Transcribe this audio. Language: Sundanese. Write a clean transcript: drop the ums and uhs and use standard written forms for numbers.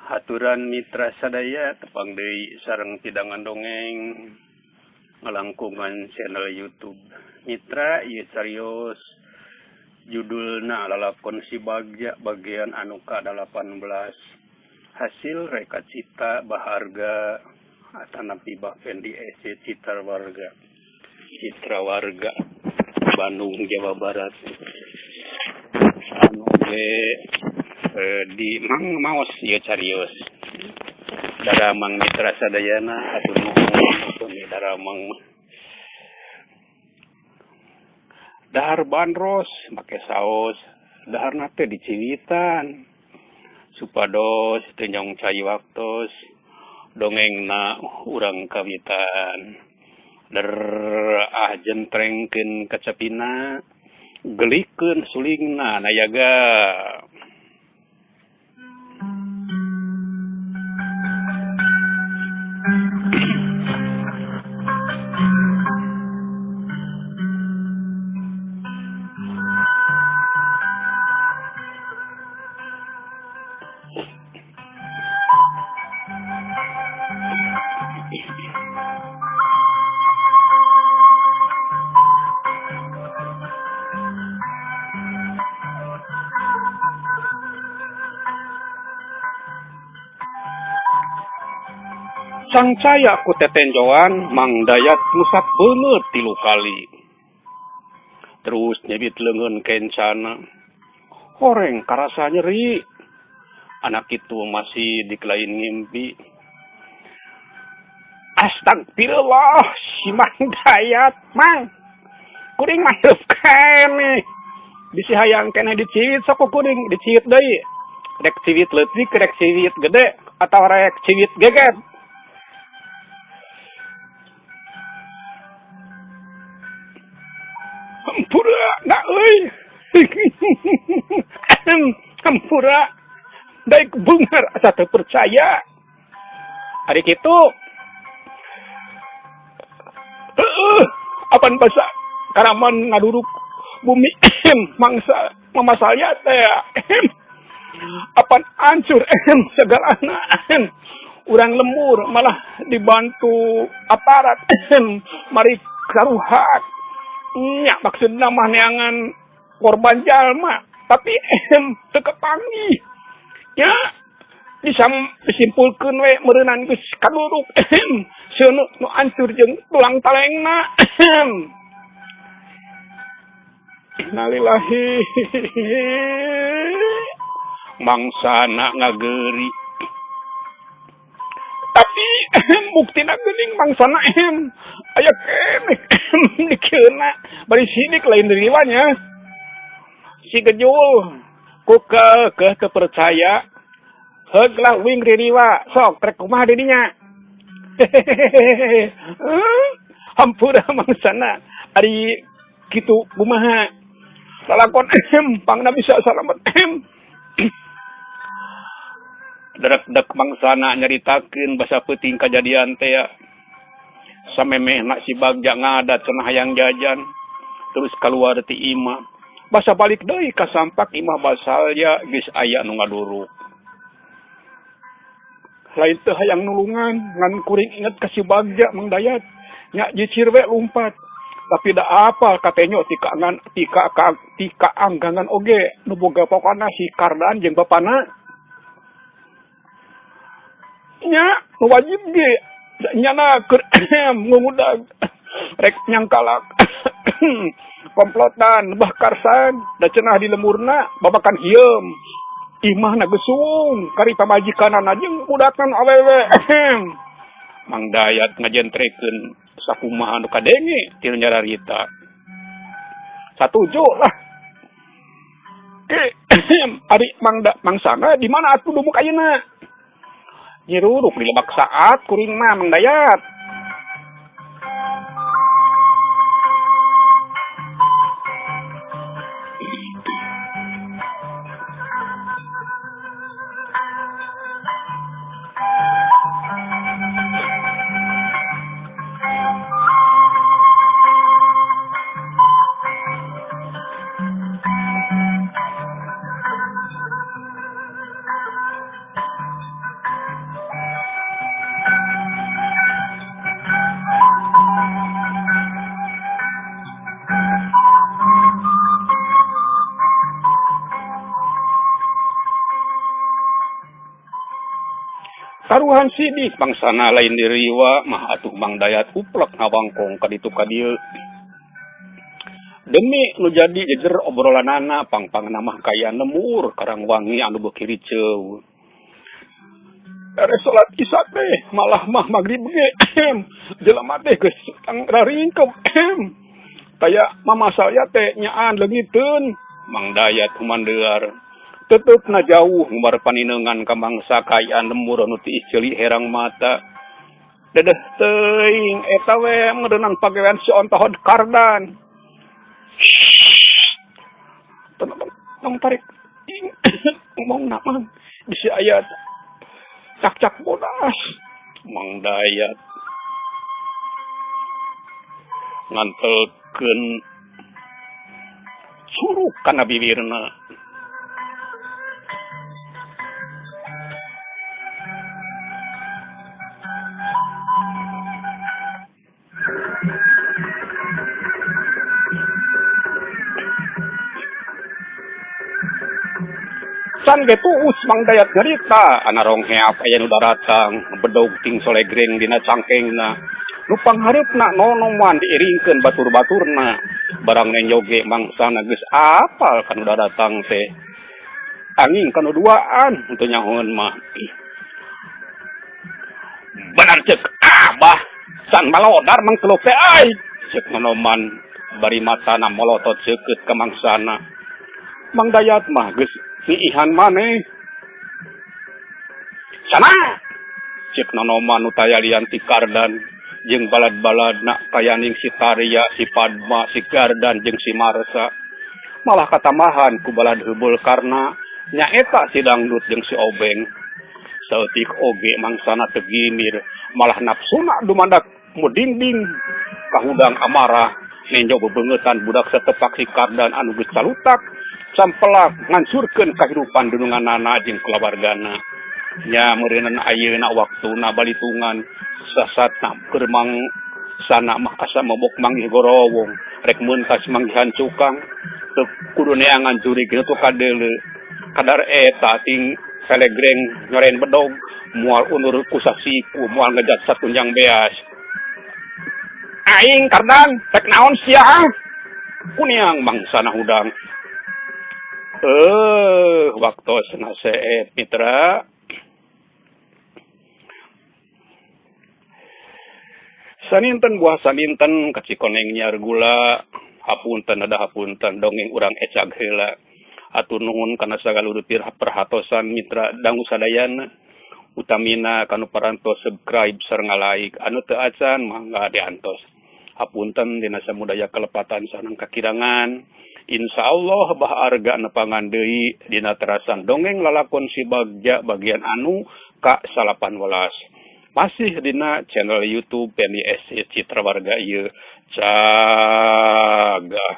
Haturan mitra sadaya tepang deui sareng pidangan dongeng ngalangkungan channel YouTube Mitra ieu carios judulna Lalakon Si Bagja bagian anu ka-18 hasil reka cipta baharga atanapi Bah Fendi SC Citra Warga Bandung Jawa Barat anu ge di mang maos ieu carios daramang mitra sadayana hatur nuhun daramang dahar bandros make saos daharna teh diciwitan supados teu nyong cai waktos dongengna urang kawitan der ah jentrengkeun kacepina gelikeun sulingna nayaga. Cangcaya ku tetenjoan Mang Dayat ngusap beungeut 3 kali. Terus nyebit leungeun kencana. Horeng karasa nyeri. Anak itu masih dikelain ngimpi. Astagfirullah, si Mang Dayat, Mang. Kuring mah hirup keneh. Bisi hayang keneh diciwit sok ku kuring diciwit deui. Rek ciwit leutik, rek ciwit gede atau rek ciwit geget. Hampura na euy. Hampura daek beunghar asa teu percaya. Ari kitu. Heueuh, apan basa karaman ngaduruk bumi mangsa mamasalnya teh. Apan hancur segalana. Urang lembur malah dibantu aparat mari karuhak. Nya maksudna mah neangan korban jalma tapi teu kapanggih. Nya bisa disimpulkeun we meureunan geus kaduruk seuneu nu hancur jeung tulang talengna. Innalillahi. Mangsana ngageuri. Tapi buktina geuning mangsana aya keneh dikeuna bari sidik lain riwanya. Si Gejul ku keukeuh teu percaya heug lah wing ririwa sok rek kumaha di dinya. Hampura mangsana ari kitu kumaha lalakon pangna bisa salamet. Dek-dek mangsana nyaritakeun basa peuting kajadian teh ya. Samemehna si Bagja ngadat cenah hayang jajan terus kaluar ti imah. Basa balik deui ka sampak imah basalya geus aya nu ngaduruk. Lain teu hayang nulungan ngan kuring inget ka si Bagja Mang Dayat. Nya jicir we lumpat. Tapi da apal katenyo tika anggangan oge nu boga pokona si Kardan jeung bapana. Nya wajib ge nyana keur ngudag rek nyangkalak komplotan bah karsan da cenah di lemurna babakan hieum imahna geusung kari pamajikanana jeung budakan awewe. Mang Dayat ngajentrekeun sakumaha nu kadenge ti nu nyararita. Satuju lah. Ari mangsana di mana atuh dumuk ayeuna? Nyiruruk di lebak saat kuring mah Mang Dayat. Taruhan sidik mangsana lain diriwa mah atuh Mang Dayat uplek ngawangkong ka ditu ka dieu. Demi nu jadi jejer obrolanana pangpangna mah kaya lemur Karangwangi anu beuki riceuh. Beres salat isya teh malah mah magrib ge jelema teh geus raringkep taya mama saya teh nyaan leungiteun Mang Dayat humandear. Tetepna jauh ngumbar paninengan ka mangsa kaayaan lembur anu tiis ceuli herang mata. Dedeh teuing eta we meureunan pagawean si Ontohod Kardan. Shhh. Tong tarik ngomongna mang bisi aya cakcak bodas. Mang Dayat ngantelkeun curug kana bibirna. Can ge tuus Mang Dayat nyarita ana rongheap aya nu daratang bedog ting solegreng dina cangkengna. Nu panghareupna nonoman diiringkeun batur-baturna. Barang nenjo ge mangsana geus apal ka nu daratang teh. Anging ka nu duaan henteu nyahoeun mah. Bener ceuk Abah, can malodar Mang Teluk teh ai, ceuk nonoman bari matana molotot seukeut ka mangsana. Mang Dayat mah geus ngiihan maneh. Sana! Ceuk nonoman nu taya lian ti Kardan jeung balad-baladna kayaning si Tarya, si Padma, si Gardan jeung si Marsa. Malah katambahan ku balad heubeul karna nyaeta si Dangdut jeung si Obeng. Saeutik oge mangsana teu gimir, malah nafsuna dumandak mudingding kahudang amarah nenjo bebeungeutan budak satepak si Kardan anu geus calutak sampelak ngancurkeun kahirupan dununganana jeung kulawargana. Nya meureunan ayeuna waktuna balitungan sasatna keur mangsana mah asa mobok manggih gorowong rek meuntas manggihan cukang teu kudu neangan jurig nu kadeuleu kadar eta ting selegreng nyoren bedog moal undur ku sasiku moal ngejat satunjang beas. Aing Kardan rek naon sia kuniang mangsana hudang. Waktosna seep mitra. Saninten buah saninten kacikoneng nyiar gula hapunten ada hapunten dongeng urang ecag heula. Atur nuhun kana sagalurupir perhatosan mitra dangu sadayana. Utamina kanu parantos subscribe sareng like anu teu acan mangga diantos. Hapunten dina samudaya kelepatan sareng kakirangan. Insyaallah bah arga nepangan deui dina terasan dongeng lalakon si Bagja bagian anu ka 18. Masih dina channel YouTube Pendi SC Citra Warga ieu. Cagah.